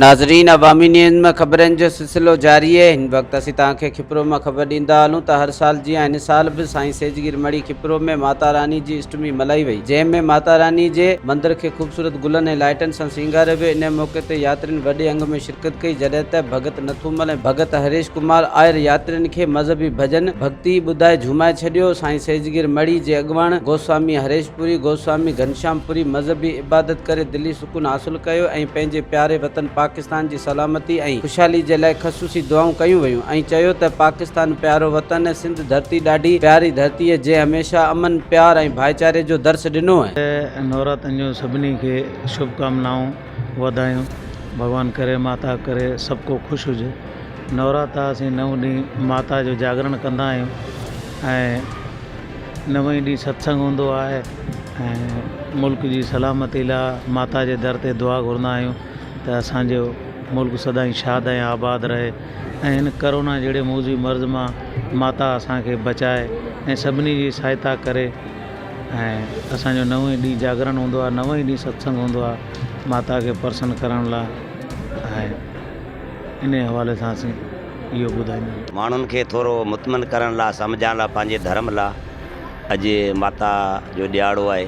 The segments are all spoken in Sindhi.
ناظرين عوامي نيوز ۾ خبرن جو سلسلو جاري آهي هن وقت اسين توهان کي کپرو مان خبر ڏيندا هلون ته هر سال جيان هن سال به سائين سيجگير مڙهي کپرو ۾ ماتا راني جي اشٽمي ملهائي وئي جنهن ۾ ماتا راني جي مندر کي خوبصورت گلن ۽ لائٽن سان سينگاريو ويو ان موقعي تي ياترين وڏي انگ ۾ شرڪت ڪئي جڏهن ته ڀڳت نٿومل ۽ ڀڳت هريش ڪمار آير ياترين کي مذهبي ڀڄن ڀڳتي ٻڌائي جهومائي ڇڏيو سائين سيجگير مڙهي جي اڳواڻ گوسوامي هريش پوري گوسوامي گهنشام پوري مذهبي عبادت ڪري دلي سڪون حاصل ڪيو ۽ پنهنجي پياري وطن پاڪستان جي سلامتي ۽ خوشحالي جي لاء خصوصي دعائون ڪيون ويون ۽ چيو ته پاڪستان پيارو وطن ۽ سنڌ ڌرتي ڏاڍي پياري ڌرتي جنهن هميشه امن، پيار ۽ ڀائيچاري جو درس ڏنو ۽. نوراتن جون سڀني کي شڀ ڪامنائون وڌايون ڀڳوان ڪري ماتا ڪري سڀ ڪو خوش هجي نوراتا اسين نو ڏينهن ماتا جو جاگرڻ ڪندا آهيون ۽ نو ئي ڏينهن ستسنگ هوندو آهي ۽ ملڪ جي سلامتي لاء ماتا جي در تي دعا گهرندا آهيون ته اسان جو ملڪ سدائين شاد ۽ آباد رهي ۽ هن ڪرونا جهڙي موذي مرض مان ماتا اسان کي بچائي ۽ سڀني جي سهائتا ڪري ۽ اسان جو نو ئي ڏينهن جاگرڻ هوندو آهي نو ئي ڏينهن ستسنگ هوندو آهي ماتا کي پرسن ڪرڻ لاء ۽ انهي حوالي سان اسين اهو ٻڌائيندا آهيون. ماڻهن کي ٿورو مطمئن ڪرڻ لا سمجهائڻ لا پنهنجي ڌرم لا اڄ ماتا جو ڏهاڙو آهي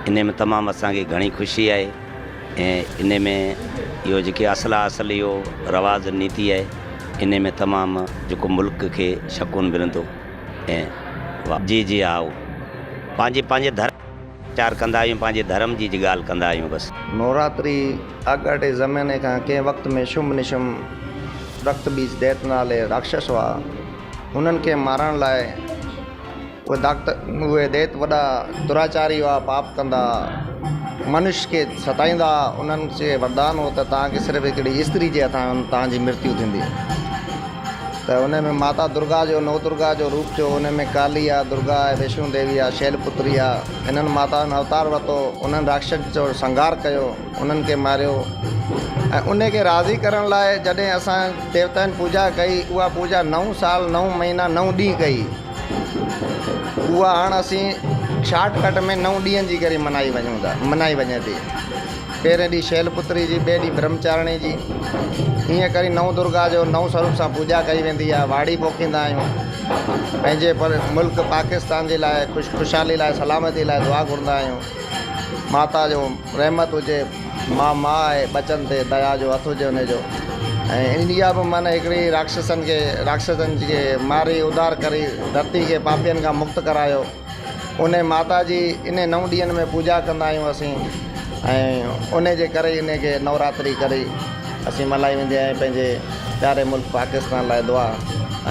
انهي ۾ تمام اسان کي گهڻي خوشي آهي ۽ انهي ۾ اهو جيڪي اصل اصل اهو رواز نيتي آهي انهي ۾ تمام جيڪو ملڪ کي شڪون ملندو ۽ جي جي ها اهو پنهنجي پنهنجي ڌرم پرچار ڪندا آهيون پنهنجي ڌرم جي جي ڳالهه ڪندا آهيون بس. نوراتري آڳاٽي زماني کان ڪنهن وقت ۾ شنڀ نشنڀ رڪت بيج ديت نالي راڪشس هئا. انهن کي مارڻ لاء اهي داڪت اهي ديت وڏا دراچاري هئا پاپ ڪندا منش کي ستائيندا هئا. انهن کي وردان هو ته توهان کي صرف هڪڙي استري جي هٿان توهان جي مرتيو ٿيندي. ته ان ۾ ماتا درگا جو نو درگا جو روپ ٿيو ان ۾ ڪالي آ درگا آهي ويشنو ديوي آ شيل پتري آ انهن ماتائن اوتار ورتو انهن راڪشس جو سنگهار ڪيو انهن کي ماريو ۽ ان کي راضي ڪرڻ لاء جڏهن اسان ديوتائن پوڄا ڪئي اها پوڄا نو سال نو مهينا نو ڏينهن ڪئي اها هاڻ اسين شارٽ ڪٽ ۾ نو ڏينهن جي ڪري منائي وڃون ٿا منائي وڃي ٿي. پهرين ڏينهن شيل پتري جي، ٻئي ڏينهن برهمچارڻي جي، ائين ڪري نو درگا جو نو سروپ سان پوڄا ڪئي ويندي آهي، واڙي پوکيندا آهيون، پنهنجي پر ملڪ پاڪستان جي لاء خوش خوشحالي لاء سلامتي لاء دعا گهرندا آهيون، ماتا جو رحمت هجي، ماء ماء آهي، ٻچن تي ديا جو هٿ هجي ان جو ۽ انڊيا به معنيٰ هڪڙي راڪشسن کي راڪشسن کي ماري اڌار ڪري ڌرتي کي پاپين کان مڪت ڪرايو. انهي ماتا جي انهي نو ڏينهن ۾ پوڄا ڪندا آهيون اسين ۽ انهي جي ڪري ئي انهي کي نوراتري ڪري اسين ملهائي ويندي آهي پنهنجي پياري ملڪ پاڪستان لاء دعا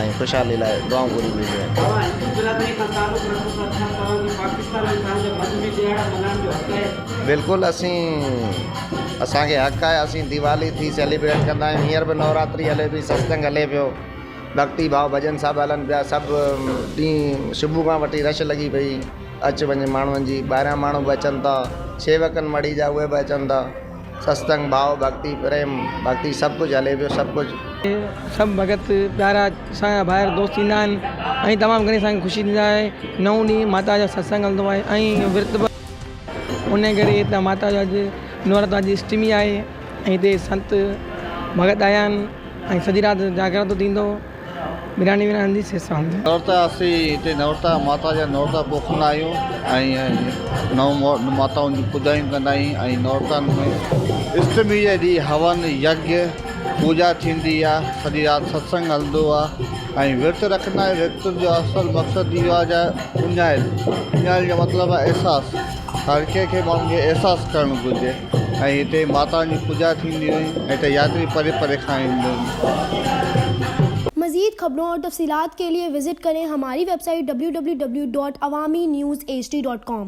۽ خوشحالي لاء دعائون گهريون وينديون آهن. توهان هندو برادري کان تعلق رکو ٿا ڇا توهان کي پاڪستان ۾ توهان جا مذهبي ڏهاڙا ملهائڻ جو حق آهي؟ بلڪل اسين اسان کي حق آهي اسين ديوالي ٿي سيليبريٽ ڪندا آهيون هينئر به نوراتري هلي پئي ستسنگ هلي پيو. ڀڳتي ڀاو ڀڄن سڀ هلن پيا سڀ ڏينهن صبح کان وٺي رش لڳي پئي اچ وڃ ماڻهن جي ٻاهريان ماڻهو به اچن ٿا شيوڪن مڙهي جا اهي به اچن ٿا ستسنگ ڀاو ڀڳتي پريم ڀڳتي سڀ ڪجهه هلي پيو سڀ ڪجهه. سڀ ڀڳت پيارا اسان جا ڀائر دوست ايندا آهن ۽ تمام گهڻي اسان کي خوشي ٿيندي آهي نو ڏينهن ماتا جو ستسنگ هلندو آهي ۽ ورت به ان ڪري ته ماتا جو اڄ نوراترا جي اشٽمي آهي ۽ هتي سنت ڀڳت آيا آهن ۽ سڄي رات جاگرتو ٿيندو برياني ورياني جي سيسا هوندي. نورتا اسين هتي نورتا ماتا جا نورتا پوکندا آهيون ۽ نو ماتائن جون پوڄائون ڪندا آهيون ۽ نورتن ۾ اشٽمي جي ڏينهن هون يگيه پوڄا ٿيندي آهي سڄي رات ستسنگ هلندو آهي ۽ ورت رکندا آهيون ورت جو اصل مقصد اهو آهي جا اڃايل اڃايل جو مطلب آهي احساس هر ڪنهن کي ماڻهو کي احساس ڪرڻ گهرجي ۽ هتي ماتائن جي پوڄا ٿيندي هئي ۽ هتي ياتري پري پري کان ايندا آهن. مزيد خبرون اور تفصيلات کے لئے وزٽ ڪرين ھماري ويب سائيٽ www.awamiNewsHD.com.